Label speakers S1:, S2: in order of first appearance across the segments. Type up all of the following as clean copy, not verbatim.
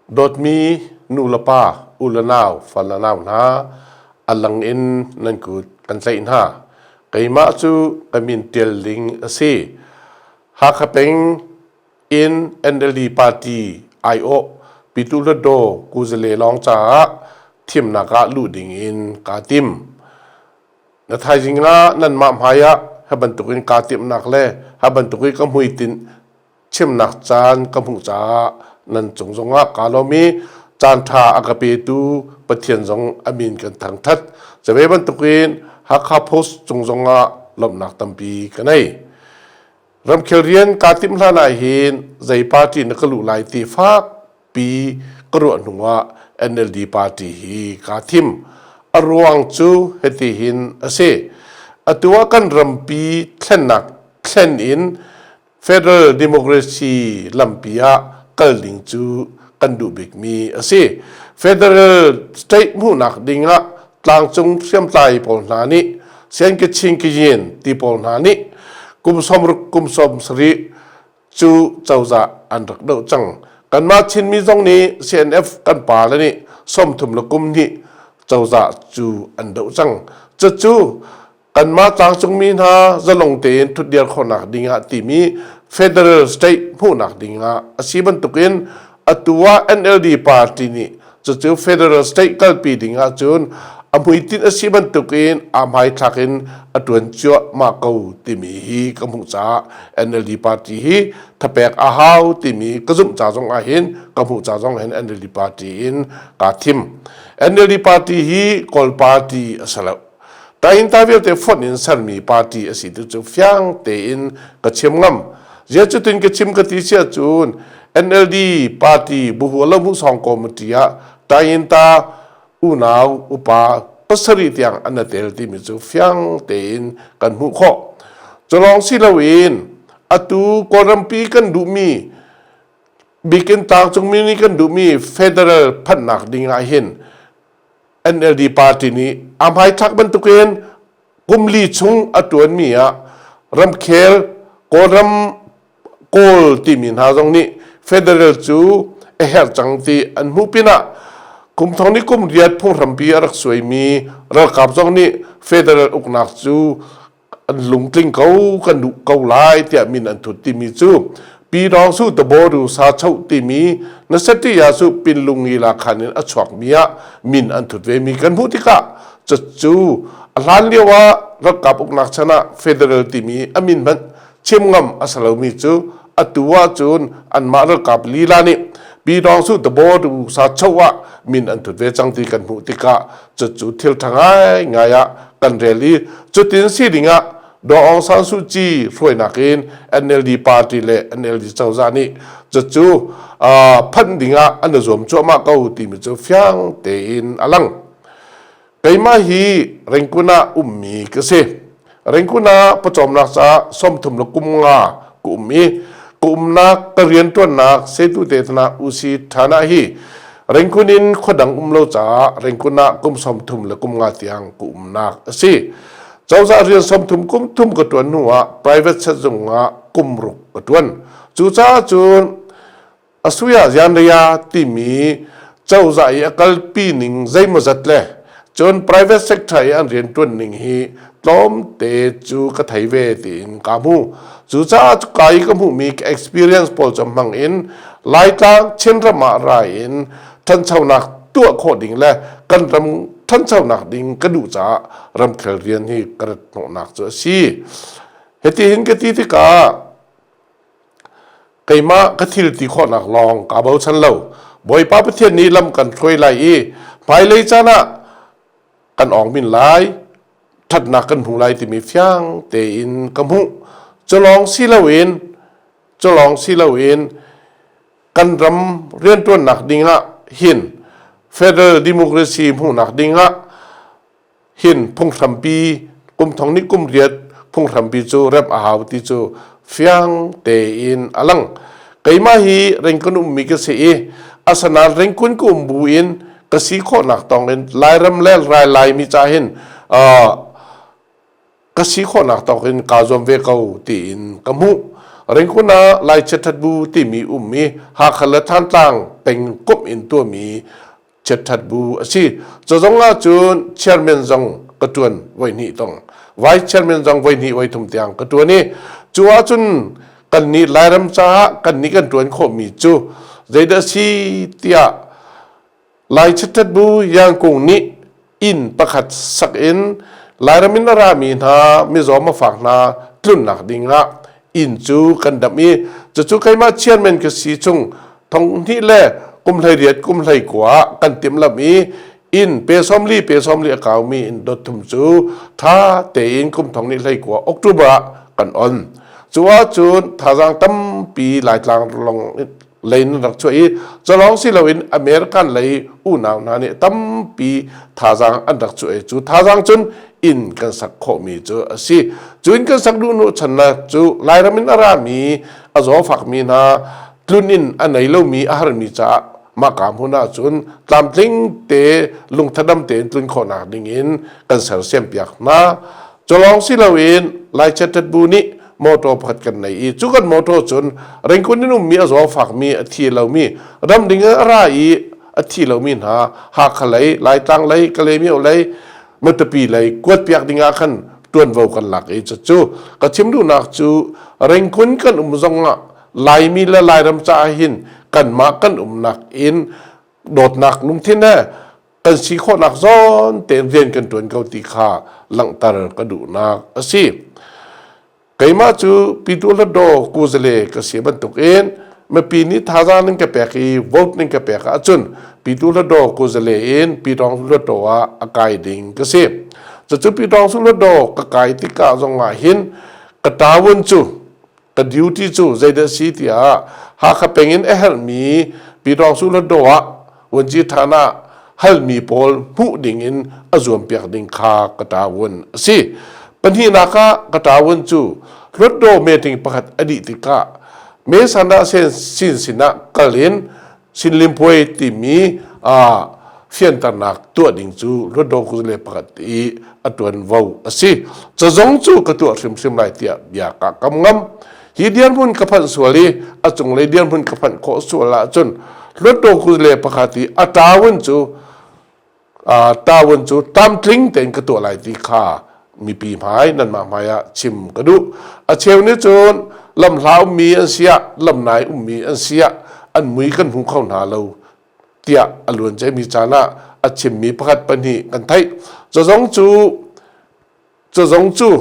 S1: Dawtmi nu le pa, u le nau, fal le nau hna, a lang in nan kut kan tlaih hna. Keimah cu ka min ṭial ding a si. Hakha peng in NLD party aiawh Pitu Hluttaw Kuzale lawng caah thimnak ah luh ding in kaa tim. Na thaizing ah nanmah hmai ah hi bantukin kaa timhnak le hi bantukin ka hmuitinh chimnak caan ka hmuh caah nan cung zongah kaa lawm i caanṭha a ka petu Pathian zong a min kan thangṭhat. Cu ve bantukin Hakha Post cung zongah lawmhnak tampi ka nei. Ramkhel rian kaa timh hlan ah hin zei party na ka luh lai ti fakpi ka ruah hnu ah NLD party hi kaa thim. A ruang cu hitihin a si. Atu ah kan rampi thlennak thlen in Federal democracy lampi ah kal ding cu kan duh bikmi a si. Federal state hmuhnak ding ah tlangcung hriamtlai pawl hna nih Sian Kachin Kayin ti pawl hna nih kum 60 kum 70 cu cozah an rak doh cang. Kanmah Chinmi zong nih CNF kan pa le nih 30 le kum hnih cozah cu an doh cang. Cucu kanmah tlangcungmi hna zalong tein thutdir khawhnak dingah timi federal state hmuhnak dingah a si bantukin atu ah NLD party nih cucu federal state kalpi dingah cun a hmuitinh a si bantukin aa hmaithlak in a tuan cuahmah ko timi hi ka hmuh caah NLD party hi thapek a hau timi ka zumh ca zong ah hin ka hmuh ca zong hin NLD party in kaa thim. NLD party hi Kawl party a si lo. Tainta vialte fonh in sermi party a si tu cu fiang tein ka chim ngam. Zia cutin ka chim ka ti sia cun NLD party buhu lo hmuh song committee ah Tainta unau upa pasarih tiang an tel timi cu fiang tein kan hmuh khawh. Culawng si loin atu Kawlrampi kan duhmi bikin tlangcungmi nih kan duhmi federal phanhnak ding ah hin NLD party nih a hmaithlak bantukin kum li chung a ṭuanmi ah ramkhel Kawlram Kawl timi hna zong nih federal cu a herh cang ti an hmuh pinah kum thong ni kum riat phunghrampi a rak suaimi ralkap zong nih federal uknak cu an lungtling ko kan duh ko lai tiah min an thut timi cu pi dawng su taboru sa cho timi na seti ya su pinlung i la khan in a chuak mi ah min an thut ve mi kan hmuh tikah cu a hlan lio ah ralkap uknak chan ah federal timi a min hmanh chim ngam a si lomi cu atu ah cun anmah ralkap lila nih pi dawng su taboru sa cho ah min an thut ve cang ti kan hmuh tikah cucu thil ṭha ngaingai ah kan rel i cutin si dingah Daw Aung San Suu Kyi hruainak in NLD party le NLD cozah nih cucu phanh dingah an i zuam cuahmah ko timi cu fiang tein a lang. Keimah hi Rengkun ah ummi ka si. Rengkun ah pawcawmnak caah 33 le kum nga ka um i ka umnak ka rianṭuannak setu te tana UC Thana hi Rengkun in khuadang um lo caah Rengkun ah kum 30 le kum nga tiang ka umnak a si. Cozah rian 30 kum thum ka ṭuan hnu ah private sehzung ah kum ruk ka ṭuan. Cucaah cun asuya zianria timi cozah i a kalpi ning zeimawzat le cun private sector i an rianṭuan ning hi tlawmte cu ka thei ve tiin ka hmu. Cucaah ka i ka hmuhmi ka experience pawl cu hmang in Laitlang Chinram ah ra in ṭhanchonak tuah khawh ding le kan ram ṭhanchonak ding ka duh caah ramkhel rian hi ka rat hnawhnak cu a si. Hitihin ka ti tikah keimah ka thil ti khawhnak lawng kaa bochan lo. Bawipa Pathian nih lam kan hruai lai i hmailei caan ah kan awng min lai ṭhatnak kan hmu lai timi fiang tein ka hmuh. Culawng si loin culawng si loin kan ram rianṭuannak dingah hin federal democracy hmuhnak dingah hin phunghrampi kum thong nih kum riat phunghrampi cu remh a hau ti cu fiang tein a lang. Keimah hi rengkun ummi ka si i asanain rengkun ka um bu in ka si khawhnak tawng in Lairam le Rai Laimi ca hin ka si khawhnak tawk in kaa zuam ve ko tiin ka hmuh. Ringkun ah Lai Chiatṭhat Bu timi um i Hakha le Thantlang peng komh in tuahmi chiatṭhat bu a si. Cu zong ah cun chairman zong ka ṭuan voihnih tong. Vice chairman zong voihnih voithum tiang ka ṭuan i cu ahcun kannih Lairam caah kannih kan ṭuan khawhmi cu zeidah si tiah Lai chiatṭhat bu Yangkung nih inn pakhat sak in Lairam in a rami hna mizaw mafak hna tlunnak ding ah inn cu kan damh i cucu keimah chairman ka si chung thong hnih le kum 18 kum 19 ah kan timhlamh i inn pe 40 pe 40 a kaumi inn dot thum cu tha tein kum thong nih 19 October ah kan on. Cu ahcun thazaang tampi Laitlang long lei in rak chuah i culawng si loin American lei unau hna nih tampi thazaang an rak chuah i cu thazaang cun inn kan sak khawhmi cu a si. Cu inn kan sak duh hnu channak cu Lairam in a rami a zaw fakmi hna tlun in a nei lomi a harmi caah mahka hmun ah cun tlamtling te lungthadam tein tlun khawhnak ding in kan sersiam piak hna. Culawng si loin Lai Chiatṭhat Bu nih motor pakhat kan nei i cu kan motor cun Rengkun in ummi a zaw fakmi a thi lomi ramding in a ra i a thi lomi hna Hakha lei Laitlang lei Kalaymyo lei Matupi lei kuat piak ding ah khan tuanvo kan lak i cucu ka chim duhnak cu Rengkun kan um zong ah Laimi le Lairam caah hin kanmah kan umnak in dawtnak lungthin he kan si khawhnak zawn tein rian kan ṭuan ko ti kha langhter ka duhnak a si. Keimah cu Pitu Hluttaw Kuzale ka si bantukin mipi nih thazaang nan ka pek i vote nan ka pek ahcun Pitu Hluttaw Kuzale in Pyidawng Hluttaw ah a kai ding ka si. Cucu Pyidawng Hluttaw ka kai tikah zongah hin ka tawun cu ka duty cu zeidah si tiah Hakha peng in a herhmi Pyidawngsu Hluttaw ah Vuanci Than ah halmi pawl hmuh ding in a zuampiak ding kha ka ṭawun a si. Pahnihnak ah ka ṭawun cu Hluttaw meeting pakhat a dih tikah Me Sanda Sen sin sinah kal in Sinlimpuai timi fianternak tuah ding cu Hluttaw kuzale pakhat i a ṭuanvo a si. Cazong cu ka tuah hrimhrim lai tiah bia ka kam ngam. Hi dirhmun ka phanh sual i a cunglei dirhmun ka phanh khawh sual ahcun Hluttaw kuzale pakhat i a ṭawun cu tawun cu tlamtling tein ka tuah lai ti kha mipi hmai nanmah hmai ah chim ka duh. A cheu nih cun lamhla ummi an si ah lamnai ummi an si ah an mui kan hmu kho hna lo tiah a luan ciami caan ah a chimmi pakhat pahnih kan theih. Cazong cu cazong cu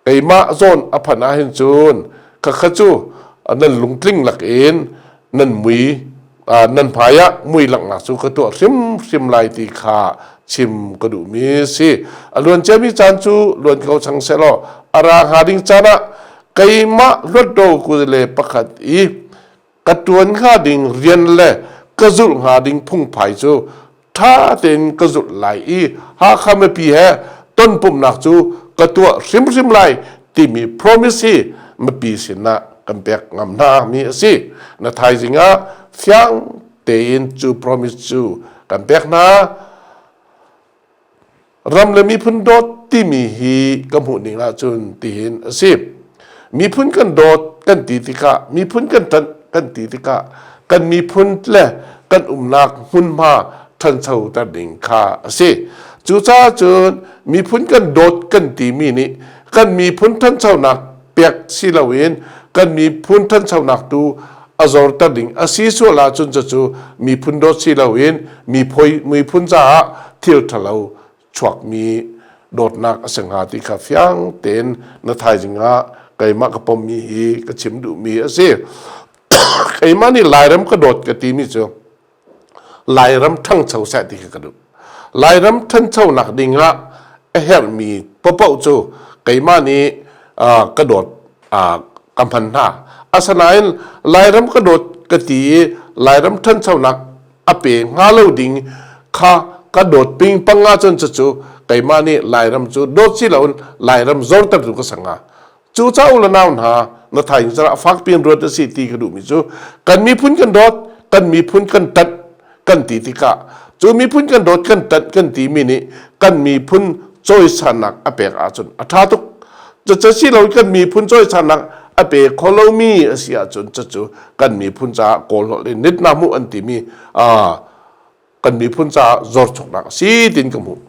S1: keimah zawn a phanh ahhin cun khakha cu nan lungtling lakin nan mui nan hmai ah mui langhnak cu ka tuah hrimhrim lai ti kha chim ka duhmi si. A luan ciami caan cu luan ko cang sehlaw a ra hnga ding caan ah keimah Hluttaw kuzale pakhat i ka ṭuan hnga ding rian le ka zulh hnga ding phungphai cu ṭha tein ka zulh lai i Hakha mipi he tonpumhnak cu ka tuah hrimhrim lai timi promise hi mipi sinah kan pek ngam hna mi a si. Na thaizing ah fiang tein cu promise cu kan pek hna. Ram le miphun dawt timi hi ka hmuh ning ahcun tihin a si. Miphun kan dawt kan ti tikah, miphun kan ṭanh kan ti tikah kan miphun le kan umnak hmunhma ṭhanchoter ding kha a si. Cucaah cun miphun kan dawt kan timi nih kan miphun ṭhanchonak pek si loin kan miphun ṭhanchonak tu a zorter ding a si sual ahcun cucu miphun dawt si loin miphun caah thil ṭhalo chuakmi dawtnak a si hnga ti kha fiang tein na thaizing ah keimah ka pommi hi ka chim duhmi a si. Keimah nih Lairam ka dawt ka timi cu Lairam ṭhangcho seh ti kha ka duh. Lairam ṭhanchonak ding ah a herhmi paohpaoh cu keimah nih ka dawt ka hman hna. Asinain Lairam ka dawt ka ti i Lairam ṭhanchonak a pe hnga lo ding kha ka dawt pingpang ahcun cucu keimah nih Lairam cu dawt si loin Lairam zortertu ka si hnga. Cucaah u le nau hna, na thaizing zarah fakpi in ruat a si ti ka duhmi cu kan miphun kan dawt, kan miphun kan ṭanh kan ti tikah cu miphun kan dawt kan ṭanh kan timi nih kan miphun cawisannak a pek ahcun a ṭha tuk. Cucu si lo kan miphun cawisannak a pe kho lomi a si ahcun cucu kan miphun caah Kawl holh in nitnak hmuh an timi kan miphun caah zorchuknak a si tin ka hmuh.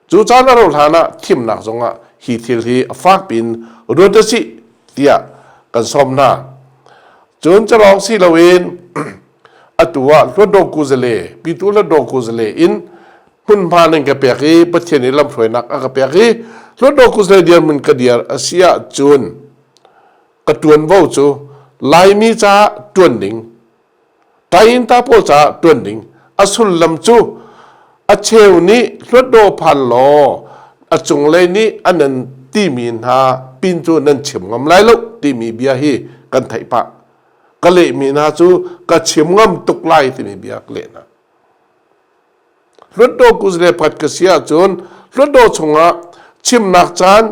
S1: Cu caan a rauh hlan ah thimnak zongah hi thil hi a fak piin ruat a si tiah kan sawm hna. Cun calawng si loin atu ah Hluatdaw Kuzale, Pitu Hluatdaw Kuzale in hmunhma nan ka pek i Pathian i lamhruainak a ka pek i Hluatdaw Kuzale dirhmun ka dir a si ahcun ka ṭuanvo cu Laimi caah ṭuan ding Tainta pawl caah ṭuan ding a sullam cu a cheu nih hluatdaw phan law a cunglei nih an nan timi hna pin cu nan chim ngam lai lo timi bia hi kan theih pah. Ka lehmi hna cu ka chim ngam tuk lai timi bia ka leh hna. Hluttaw kuzle phat ka si ahcun Hluttaw chungah chimnak caan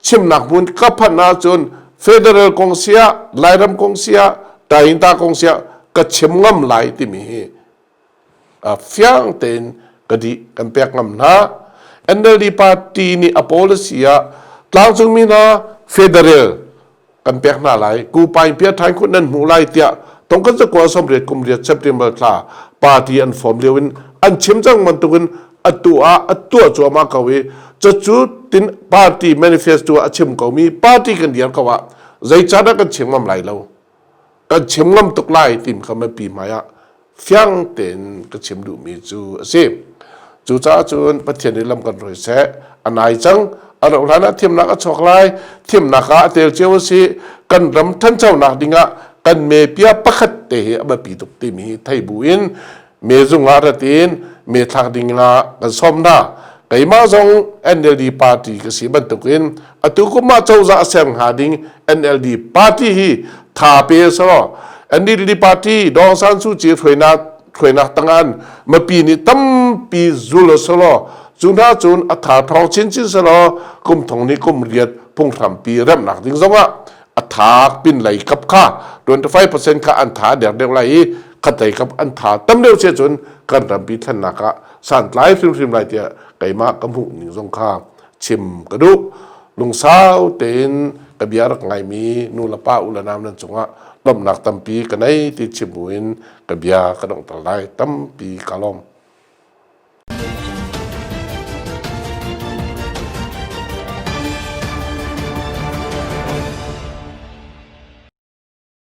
S1: chimnak hmun ka phanh ahcun federal kong siah Lairam kong siah Tainta kong siah ka chim ngam lai timi hi fiang tein ka dih kan pek ngam hna. NLD party nih a policy ah tlangcungmi hna federal kan pek hna lai ku paing pia thain khut nan hmuh lai tiah tong kan zakua 80 kum riat September thla party an form lio in an chim cang bantukin atu ah a tuah cuahmah ko i cucu tin party manifesto a chim ko mi party kan dir ko ah zeicadah kan chim ngam lai lo kan chim ngam tuk lai tim kha mipi hmai ah fiang tein ka chim duhmi cu a si. Cucaah cun Pathian nih lam kan hruai seh. A nai cang. A rauh hlan ah thimnak a chuak lai. Thimnak ah a tel cio a si. Kan ram ṭhanchonak dingah kan me pia pakhat te hi a biapi tuk timi hi thei bu in me zung ah rat in me thlak ding ah kan sawm hna. Keimah zong NLD party ka si bantukin atu kum ah cozah a ser hnga ding NLD party hi tha pe selaw NLD party Daw Aung San Suu Kyi hruainak hruainak tangan mipi nih tampi zul selaw cu hna cun a tha thawng chinchin selaw kum thong nih kum riat phunghrampi remnak ding zongah a tha pin lei kap kha 25% kha an tha der deuh lai i khatlei kap an tha tam deuh che cun kan rampi thlennak ah santlai hrimhrim lai tiah keimah ka hmuh ning zong kha chim ka duh. Lungsau tein ka bia rak ngaimi nu le pa u le nau nan cungah lawmhnak tampi ka nei ti chim buin ka bia ka donghter lai. Tampi ka lawm.